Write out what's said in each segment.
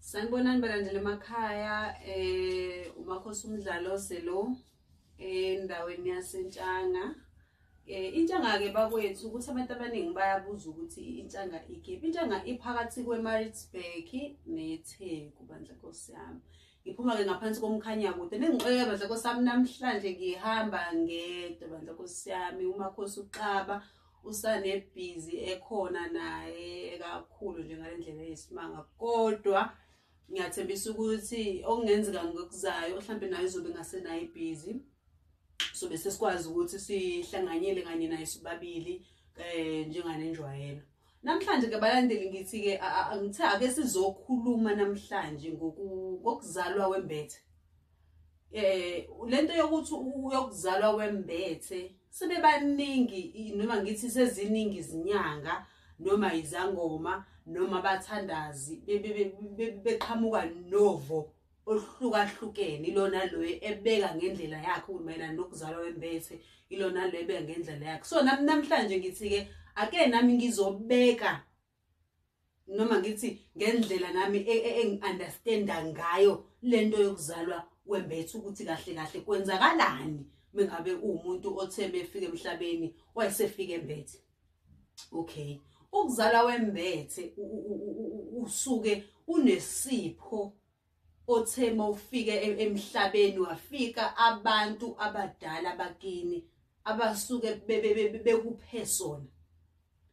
Sanibonani balandeli emakhaya, uMakhosi uMdlalose lo endaweni yaseNtshanga. Intshanga-ke bakwethu, ukuthi abantu abaningi bayabuza ukuthi iNtshanga ikephi. Intshanga iphakathi kweMaritzburg neTheku, bandla nkosi yami. Ngiphuma-ke ngaphansi koMkhanyakude. Ningixolele bandla nkosi yami, namhlanje ngihamba ngedwa bandla nkosi yami. UMakhosi uXaba usanebhizi ekhona naye kakhulu nje ngale ndlela eyisimanga, kodwa ngiyathembisa ukuthi okungenzeka ngokuzayo mhlampe naye uzobe ngasenayo ibhizi, sobe sesikwazi ukuthi sihlanganyele kanye naye sobabili njenganenjwayelo. Namhlanje ke balandeli, ngithi ke ngithe ake sizokhuluma namhlanje ngokuzalwa wembethe. Lento yokuthi uyokuzalwa wembethe, sebebaningi, noma ngithi seziningi izinyanga noma izangoma noma abathandazi beqhamuka novo oluhlukahlukene. Ilona lo ebeka ngendlela yakhe mayelana nokuzalwa wembethe, ilona lo ebeka ngendlela yakhe. So nami namhlanje ngithi-ke ake nami ngizobeka, noma ngithi ngendlela nami engi-understanda ngayo lento yokuzalwa wembethe, ukuthi kahle kahle kwenzakalani mengabe uwumuntu othe mefika emhlabeni wayesefika embethe. Okay, ukuzalwa wembethe, usuke unesipho othe mawufike emhlabeni wafika abantu abadala bakini abasuke bekuphe sona.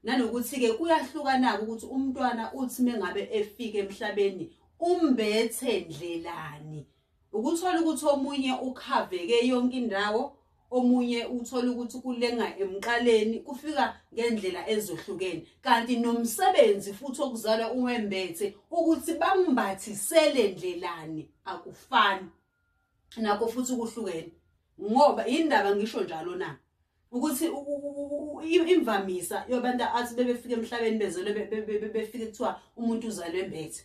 Nanokuthi-ke kuyahlukana-ke ukuthi umntwana uthi mengabe efika emhlabeni umbethe ndlelani. Ukuthola ukuthi omunye ukhaveke yonke indawo, omunye uthola ukuthi kulenga emqaleni, kufika ngendlela ezohlukene. Kanti nomsebenzi futhi okuzalwa uwembethe, ukuthi bambathisele ndlelani, akufani nakho futhi kuhlukene. Ngoba indaba ngisho njalo na ukuthi imvamisa yabantu athi bebefika emhlabeni bezelwe, befike kuthiwa umuntu uzalwe embethe,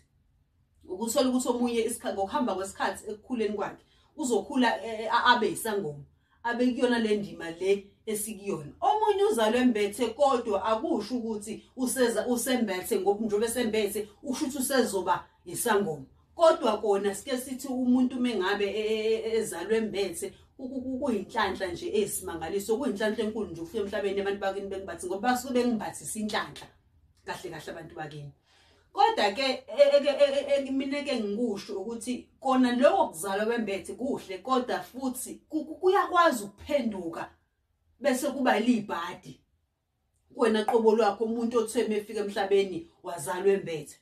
ukuthola ukuthi omunye ngokuhamba kwesikhathi ekukhuleni kwakhe uzokhula abe isangoma, abe kuyona le ndima le esikuyona. Omunye uzalwe embethe, kodwa akusho ukuthi useza usembethe, ngoba njengoba esembethe usho ukuthi usezoba isangoma. Kodwa kona sike sithi umuntu mengabe ezalwe embethe, kuyinhlanhla nje eyisimangaliso, kuyinhlanhla enkulu nje ufika emhlabeni abantu bakini bengibathi, ngoba basuke bengimbathisa inhlanhla kahle kahle abantu bakini. Kodwa ke mina ke ngikusho ukuthi kona lokho kuzalwa kwembethe kuhle, kodwa futhi kuyakwazi ukuphenduka bese kuba libhadi kuwena qobo lwakho, umuntu othe mefika emhlabeni wazalwa embethe.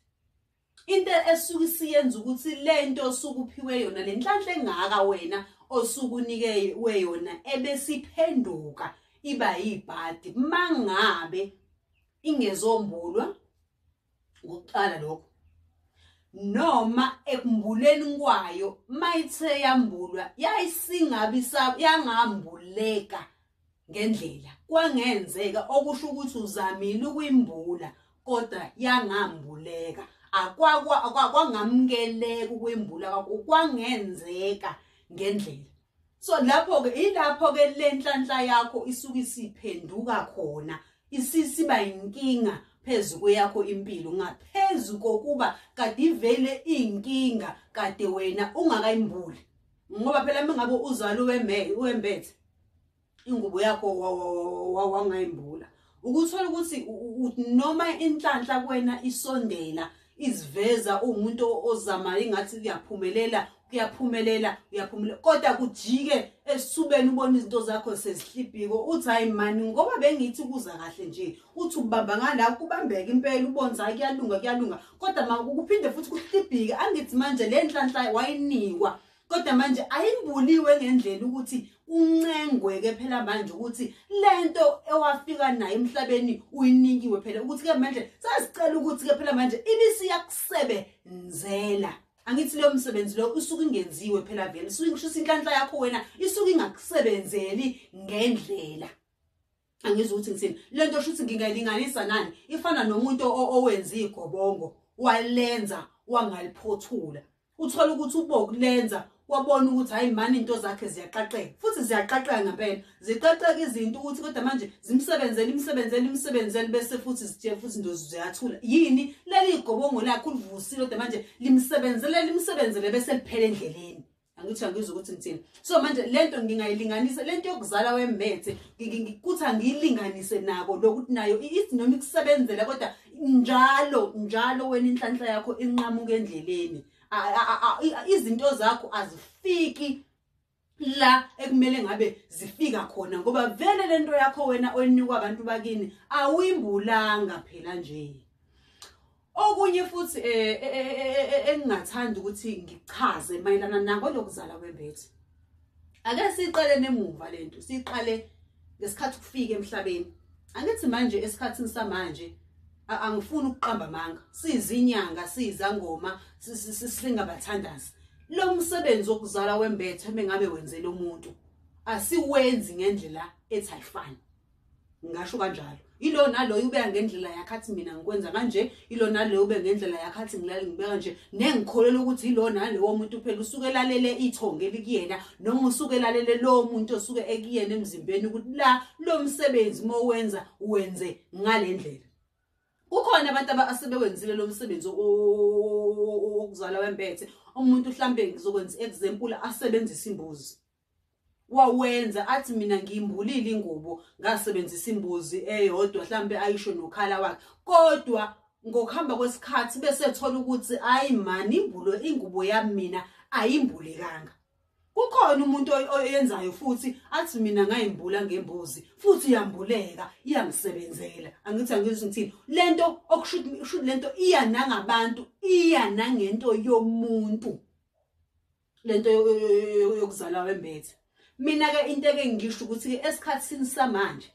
Into esuke isiyenza ukuthi lento osukuphiwe yona, le nhlanhla engaka wena osukunikewe yona, ebesiphenduka iba yibhadi mangabe ingezombulwa ngokuqala lokho, noma ekumbuleni kwayo mayithe yambulwa yayisingabi yangambuleka ngendlela kwangenzeka, okusho ukuthi uzamile ukuyimbula kodwa yangambuleka, akwangamkeleka ukuyimbula kwakho kwangenzeka ngendlela. So lapho-ke ilapho-ke le nhlanhla yakho isuke isiphenduka khona, isisiba inkinga phezu kweyakho impilo, ngaphezu kokuba kade ivele inkinga kade wena ungakayimbuli. Ngoba phela mengabe uzalwe wembethe ingubo yakho wangayimbula, ukuthola ukuthi noma inhlanhla kuwena isondela iziveza, uwumuntu ozamayo ingathi kuyaphumelela, kuyaphumelela, uyaphumelela, kodwa kujike esithubeni ubona izinto zakho sezihlibhiko, uthi hayi mani, ngoba bengithi kuza kahle nje. Uthi ubamba ngala kubambeka impela, ubona hayi kuyalunga, kuyalunga, kodwa kuphinde futhi kuhlibhike. Angithi manje le nhlanhla wayinikwa, kodwa manje ayimbuliwe ngendlela ukuthi kuncengweke phela manje ukuthi lento ewafika nayo emhlabeni uyinikiwe phela, ukuthi ke manje sasicela ukuthi ke phela manje ibisiyakusebenzela. Angithi leyo msebenzi lo usuke ingenziwe phela vele, usuke ngishisa inhlanhla yakho wena isuke ingakusebenzeli ngendlela. Angizwa ukuthi ngithini lento, shuthi ngingayilinganisa nani? Ifana nomuntu owenza igobongo walenza wangaliphothula. Uthola ukuthi ubokulenza wabona ukuthi hayi mani into zakhe ziyaqaqeka, futhi ziyaqaqeka ngempela, ziqaqeka izinto ukuthi kodwa manje zimsebenzele imsebenzele imsebenzele, bese futhi zithe futhi into ziyathula. Yini leli gobongo lakhe ulivusile kodwa manje limsebenzele limsebenzele bese liphela endleleni. Angithi angizwa ukuthi ngithini. So manje lento ngingayilinganisa lento yokuzala wembethe, ngikuthi angiyilinganise nako lokuthi nayo ithi noma ikusebenzela kodwa njalo njalo wena inhlanhla yakho inqamuka endleleni. Izinto zakho azifiki la ekumele ngabe zifika khona, ngoba vele lento yakho wena oyinikwa abantu bakini awuyimbulanga phela nje. Okunye futhi engingathanda ukuthi ngichaze mayelana nako lokuzala kwembethe, ake siqale nemuva lento, siqale ngesikhathi kufika emhlabeni. Angithi manje esikhathini samanje angifuni ukuqamba amanga, sizinyanga sizangoma singabathandazi, lo msebenzi wokuzala wembethe mengabe wenzele umuntu asiwenzi ngendlela ethi ayifani, ngisho kanjalo. Ilo naloyo ubeka ngendlela yakhe athi mina ngikwenza kanje, ilo naloyo ube ngendlela yakhe athi ngilale ngibeka nje, nengikholelwa ukuthi ilo nalowo muntu phela usuke elalele ithongo elikuyena, noma usuke elalele lo muntu osuke ekuyena emzimbeni ukuthi la lo msebenzi mowenza wenze ngalendlela. Kukhona abantu asebewenzile lo msebenzi wokuzala wembethe. Umuntu mhlambe ngizokwenza example, asebenzisa imbuzi, wawenza athi mina ngiyimbulile ingubo ngasebenzisa imbuzi eyodwa, mhlambe ayisho nokhala wakhe, kodwa ngokuhamba kwesikhathi bese ethola ukuthi hayi mani imbulo ingubo yami mina ayimbulekanga. Kukhona umuntu oyenzayo futhi athi mina ngayimbula ngembuzi futhi iyambuleka iyangisebenzela. Angithi angizwi ngithini lento, okusho lento iya nangabantu, iya nangento yomuntu lento yokuzala wembethe. Mina ke into eke ngisho ukuthi ke esikhathini samanje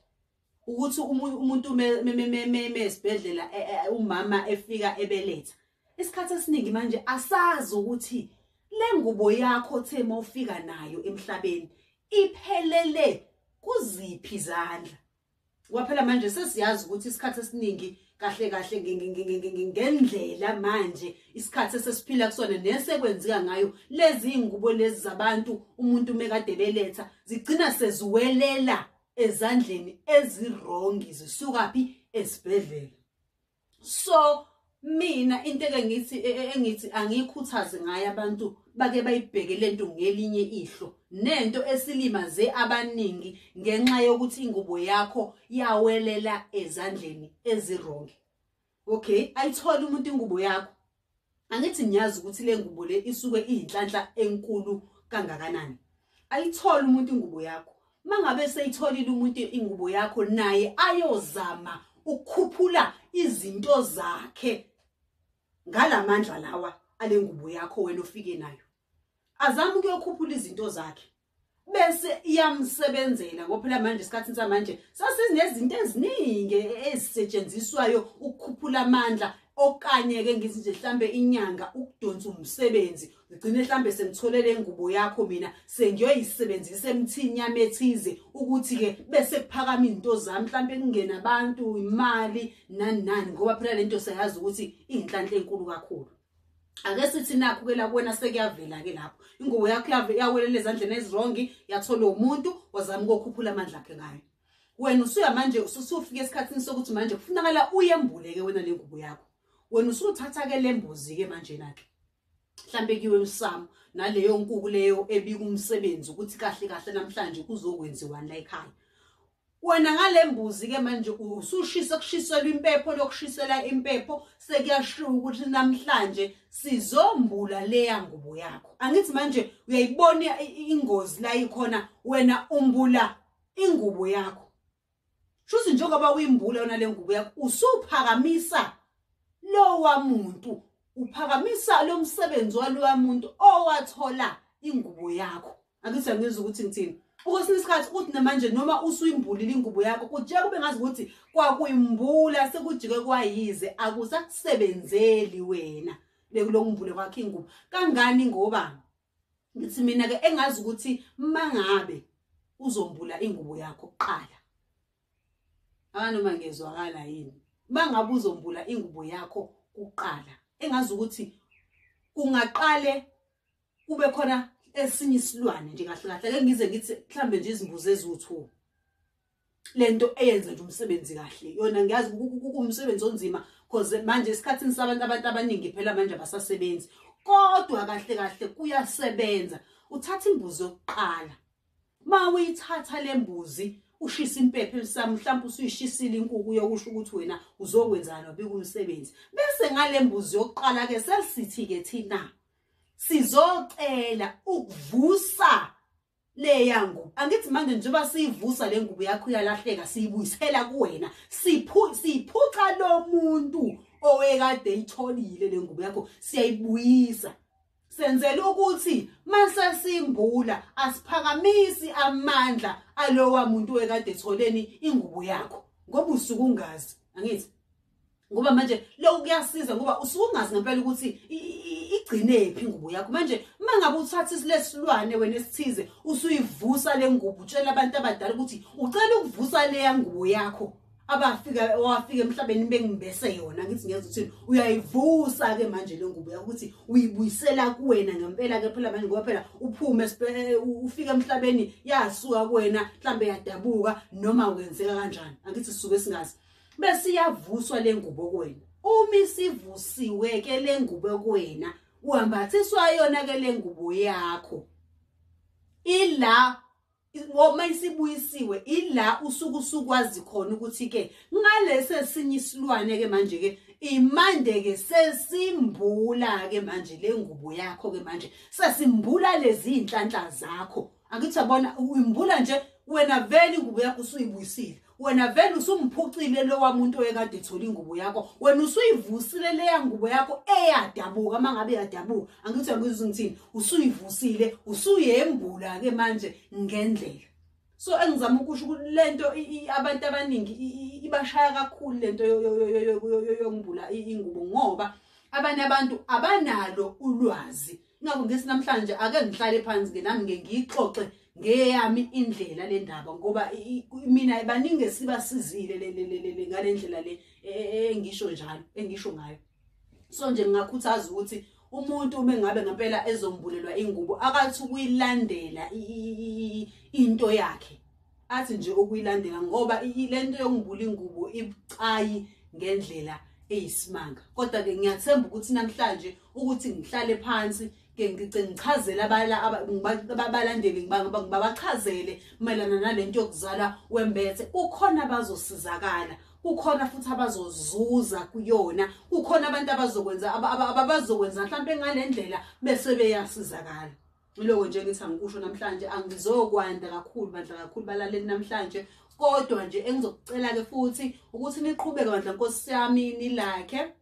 ukuthi umuntu esibhedlela umama efika ebeletha, isikhathi esiningi manje asazi ukuthi le ngubo yakho the mawufika nayo emhlabeni iphelele kuziphi izandla. Kwaphela manje sesiyazi ukuthi isikhathi esiningi kahle kahle ngendlela manje isikhathi esesiphila kusona nesekwenzeka ngayo lezi ingubo lezi zabantu umuntu mekade beletha zigcina seziwelela ezandleni ezirongi zisuka phi esibhedlela. So mina into eke ngithi engithi angikhuthaze ngayo abantu bake bayibheke lento ngelinye ihlo, nento esilimaze abaningi ngenxa yokuthi ingubo yakho yawelela ezandleni ezirongi. Okay, ayithola umuntu ingubo yakho, angithi ngiyazi ukuthi le ngubo le isuke iyinhlanhla enkulu kangakanani. Ayithola umuntu ingubo yakho, mangabe seyitholile umuntu ingubo yakho naye ayozama ukukhuphula izinto zakhe ngalamandla lawa alengubo yakho wena ofike nayo, azama ukuyokhuphula izinto zakhe bese iyamsebenzela. Ngoba phela manje isikhathi samanje sasinezinto eziningi ezisetshenziswayo ukukhuphula amandla, okanye ke ngithi nje mhlambe inyanga ukudonsa umsebenzi, ngigcine mhlambe sengitholele ingubo yakho mina sengiyoyisebenzisa emthini yami ethize ukuthi ke bese kuphakama izinto zami, mhlambe kungena abantu, imali nani nani, ngoba phela lento siyazi ukuthi iyinhlanhla enkulu kakhulu. Ake sithi nakho ke la kuwena sekuyavela ke lapho ingubo yakho yawelela ezandleni ezirongi, yathola umuntu wazama ukukhuphula amandla akhe ngayo. Wena usuya manje usufika esikhathini sokuthi manje kufunakala uyembule ke wena le ngubo yakho. Wena usuthatha ke lembuzi ke manje nakhe mhlambe kiwe emsamo naleyo nkuku leyo ebika umsebenzi ukuthi kahle kahle namhlanje kuzokwenziwani la ekhaya. Wena ngalembuzi ke manje usushisa kushiselwa impepho lokushisela impepho, sekuyashiwo ukuthi namhlanje sizombula leya ngubo yakho. Angithi manje uyayibona ingozi la ikhona, wena umbula ingubo yakho. Shuthi njengoba uyimbula yona le ngubo yakho usuphakamisa lowa muntu, uphakamisa lo msebenzi walowa muntu owathola ingubo yakho. Angithi angizwa ukuthi ngithini. Ukwesinye isikhathi uthi namanje noma usuyimbulile ingubo yakho kujike kube ngazi ukuthi kwakuyimbula sekujike kwayize, akusakusebenzeli wena lokumbule kwakho ingubo. Kangani? Ngoba ngithi mina ke engazi ukuthi mangabe uzombula ingubo yakho kuqala, anoma ngezwakala yini, mangabe uzombula ingubo yakho kuqala, engazi ukuthi Kungaqale kube khona esinye isilwane nje kahle kahle, ake ngize ngithi mhlambe nje izimbuzi eziwu-2. Lento eyenza nje umsebenzi kahle yona, ngiyazi kuwumsebenzi onzima because manje esikhathini sabantu abantu abaningi phela manje abasasebenzi, kodwa kahle kahle kuyasebenza. Uthatha imbuzi yokuqala, ma uyithatha le mbuzi ushisa impepho elisami, mhlawumbe usuyishisile inkukhu yokusho ukuthi wena uzokwenzani, wabika umsebenzi. Bese ngale mbuzi yokuqala ke sesithi ke thina sizocela ukuvusa leya ngubo. Angithi manje njengoba siyivusa le ngubo yakho iyalahleka, siyibuyisela kuwena, siyiphuca lo muntu owekade itholile le ngubo yakho, siyayibuyisa. Senzela ukuthi mase simbula asiphakamisi amandla alowa muntu wekade etholeni ingubo yakho, ngoba usuke ungazi. Angithi ngoba manje lokhu kuyasiza ngoba usuke ungazi ngempela ukuthi igcinephi ingubo yakho. Manje mangabe uthatha lesilwane wena esithize usuyivusa le ngubo, utshela abantu abadala ukuthi ucela ukuvusa leya ngubo yakho abafika wafika emhlabeni bengibese yona. Ngithi ngiyeza ukuthi uyayivusa ke manje le ngubo yakho ukuthi uyibuyisela kuwena ngempela ke phela manje, ngoba phela uphume ufika emhlabeni yasuka kuwena, mhlambe yadabuka noma kwenzeka kanjani, angithi sisuke singazi. Bese iyavuswa le ngubo kuwena. Uma isivusiwe ke le ngubo kuwena, uhambathiswa yona ke le ngubo yakho. Ila uma isibuyisiwe, ila usuku usukwazi khona ukuthi ke ngalesi esinye isilwane ke manje ke imande ke sesimbula ke manje le ngubo yakho ke manje sesimbula lezi inhlanhla zakho. Angithi yabona, uyimbula nje wena vele ingubo yakho usuyibuyisile, wena vele usumphucile lo wamuntu oyekade ethola ingubo yakho, wena usuyivusile leya ngubo yakho eyadabuka. Mangabe yadabuka, angithi angizwe ngithini, usuyivusile, usuyembula ke manje ngendlela. So engizama ukusho ukuthi lento abantu abaningi ibashaya kakhulu lento yokumbula ingubo, ngoba abanye abantu abanalo ulwazi. Ingakho ngithi namhlanje ake ngihlale phansi ke nami ngiyixoxe ngeyami indlela le ndaba, ngoba mina baningi esibasizile le ngale ndlela le engisho njalo engisho ngayo. So nje ngingakhuthaza ukuthi umuntu uma ngabe ngempela ezombulelwa ingubo akathi ukuyilandela into yakhe, athi nje ukuyilandela, ngoba lento yokumbula ingubo ibucayi ngendlela eyisimanga. Kodwa ke ngiyathemba ukuthi namhlanje ukuthi ngihlale phansi ke ngichazele abalandeli, ngibachazele mayelana nalento yokuzala wembethe, kukhona abazosizakala, kukhona futhi abazozuza kuyona, kukhona abantu abazokwenza abazokwenza mhlawumbe ngalendlela bese beyasizakala. Iloko nje ngithi angikusho namhlanje, angizokwanda kakhulu bandla kakhulu balaleli namhlanje, kodwa nje engizokucela ke futhi ukuthi niqhubeke bandla Nkosi yami, nilike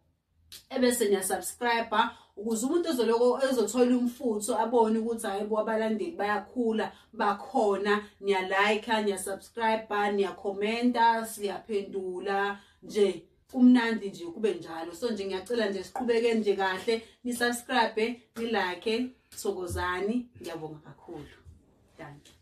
ebese niyasubscribe ukuze umuntu ezoloko ezothola umfutho abone ukuthi hayibo abalandeli bayakhula bakhona. Niyalike, niyasubscribe, niyakhomenta, siyaphendula nje, kumnandi nje kube njalo. So nje ngiyacela nje siqhubeke nje kahle, nisubscribe, nilike. Thokozani, ngiyabonga kakhulu. Dankie.